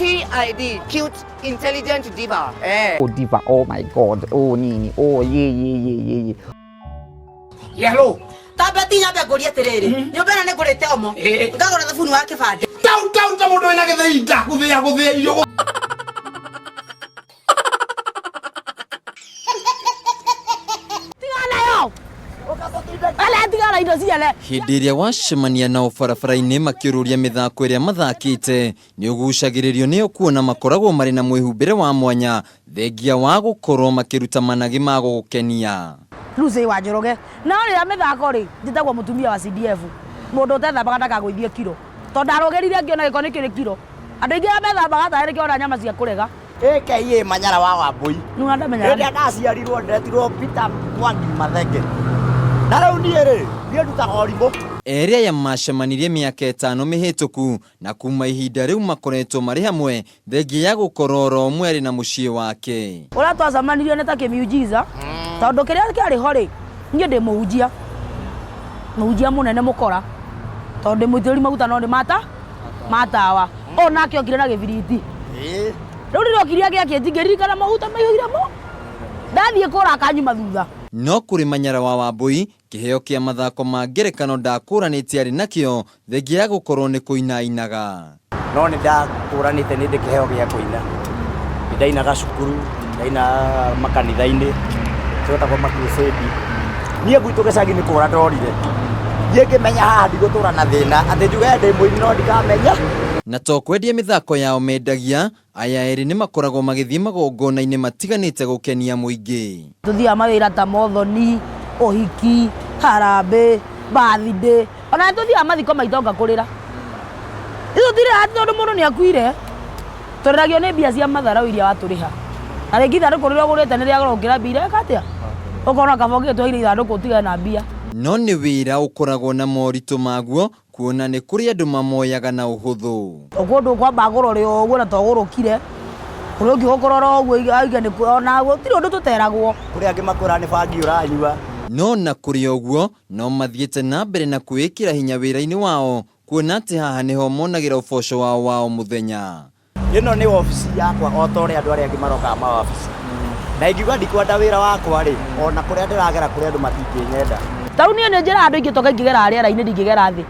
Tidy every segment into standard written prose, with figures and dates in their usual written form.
CID, cute intelligent diva. Eh. Oh diva, oh my god, oh nini, oh ye ye ye ye ye. Hello. Tamba ti nyambe ngũrie atĩrĩrĩ, nyũmba ĩno nĩ ngũrĩte omo, ngagũra thabuni wa kĩbandĩ. Tau tau ta mũndũ wĩna gĩthĩi nda gũthĩa gũthĩa irio. Hĩndĩ ĩrĩa wacemania nao barabara-inĩ makĩũrũria mĩthako ĩrĩa mathakĩte, nĩ ũgucagĩrĩrio nĩo kuona makoragwo marĩ na mwĩhumbĩre wa mwanya, thengia wa gũkorwo makĩruta managĩ ma gũgũkenia. Lucy wa Njoroge no rĩrĩa mĩthako rĩ njĩtagwo mũtumia wa CDF mũndũ ũtethambaga ndakagũithie kiro tondũ ndarũgĩrire ngĩona gĩko nĩ kĩrĩ kiro andũ aingĩ arĩa methambaga tarĩ nĩkĩo ona nyama cia kũrega. AKA Manyara wa Wambui. Nuna ndamenyaga. Rĩrĩa ndaciarirwo ndetirwo Peter Mwangi Mathenge. Na rĩu niĩ rĩ, niĩ ndutaga ũrimũ. Erĩ aya macemanirie mĩaka 5 mĩhĩtũku na kuma ihinda rĩu makoretwo marĩ hamwe thengia ya gũkorwo oro ũmwe arĩ na mũciĩ wake. Ũrĩa twacemanirie nĩ ta kĩmiujiza tondũ kĩrĩa kĩarĩ ho rĩ, niĩ ndĩ mũhunjia, mũhunjia mũnene mũkora tondũ ndĩ mũitĩrĩri maguta no nĩ mata matawa o nake okire na gĩbiriti. Rĩu rĩrĩa okire agĩakĩtie ngĩririkana maguta maihũire mo ndathiĩ kũra akanyuma thutha. No kũrĩ Manyara wa Wambui kĩheo kĩa mathako ma ngerekano ndakũranĩte arĩ nakĩo thengia ya gũkorwo nĩ kũinainaga. No nĩ ndakũranĩte nĩ ndĩ kĩheo gĩa kũina. Nĩ ndainaga cukuru, ndaina makanitha-inĩ, twetagwo makrusedi. Niĩ gwitũ gĩcagi nĩ kũra ndorire. Niĩ ngĩmenya haha ndigũtũra na thĩna, atĩ njuge ndĩ mũini no ndikamenya. Na to kwendia mĩthako yao mendagia, aya erĩ nĩ makoragwo magĩthiĩ magongona-inĩ matiganĩte gũkenia mũingĩ. Tũthiaga mawĩra ta mothoni, ũhiki, harambĩ, birthday, ona nĩ tũthiaga mathiko ma itonga kũrĩra. Ithuĩ tũtirĩraga atĩ tondũ mũndũ nĩ akuire, tũrĩragio nĩ mbia cia matharau iria watũrĩha. Na rĩngĩ ithandũkũ rĩrĩa ũgũrĩte nĩ rĩa goro gũkĩra mbia iria eka atĩa? Ũkona kaba ũngĩtwarire ithandũkũ ũtigane na mbia. No nĩ wĩra ũkoragwo na moritũ maguo kuona nĩ kũrĩ andũ mamoyaga na ũhũthũ. Ũkũndũ kwamba agũrore ũguo na togũrũkire, ũrĩa ũngĩ gũkũrora ũguo auge nĩ ona gũtirĩ ũndũ tũteragwo. Kũrĩ angĩ makwĩraga nĩ bangi ũranyua. No na kũrĩ ũguo no mathiĩte na mbere na kwĩĩkĩra hinya wĩra-inĩ wao kuona atĩ haha nĩho monagĩra ũboco wao wa o mũthenya. Ĩno nĩ wabici yakwa o ta ũrĩa andũ arĩa angĩ marokaga mawabici. Na ingiuga ndikwenda wĩra wakwa rĩ, ona kũrĩa ndĩragera kũrĩ andũ matingĩnyenda. Ta rĩu niĩ nĩ njĩraga andũ ingĩtoka ingĩgera rĩera-inĩ ndingĩgera thĩ.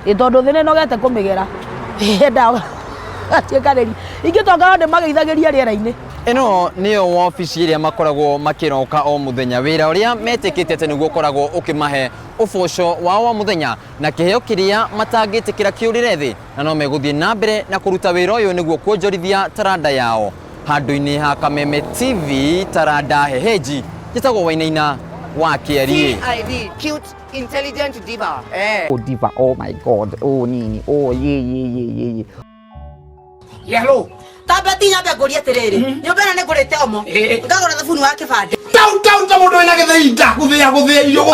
Ĩ tondũ thĩ nĩnogete kũmĩgera. Yendaga gatuĩkanĩria. Ingĩtoka no ndĩmageithagĩrie rĩera-inĩ. Ĩno nĩyo wabici ĩrĩa makoragwo makĩroka o mũthenya, wĩra ũrĩa metĩkĩtie atĩ nĩguo ũkoragwo ũkĩmahe ũboco wao wa mũthenya na kĩheo kĩrĩa matangĩtĩkĩra kĩũrĩre thĩ, na no megũthiĩ na mbere na kũruta wĩra ũyũ nĩguo kuonjorithia taranda yao. Handũ-inĩ ha Kameme TV, taranda hehenji, njĩtagwo Wainaina wa Kĩariĩ. CID, cute intelligent diva. Eh. Oh diva, oh my god, oh nini, oh ye ye ye ye ye. Hello. Tamba ti nyambe ngũrie atĩrĩrĩ, nyũmba ĩno nĩ ngũrĩte omo, ngagũra thabuni wa kĩbandĩ. Tau tau ta mũndũ wĩna gĩthĩi nda gũthĩa gũthĩa irio.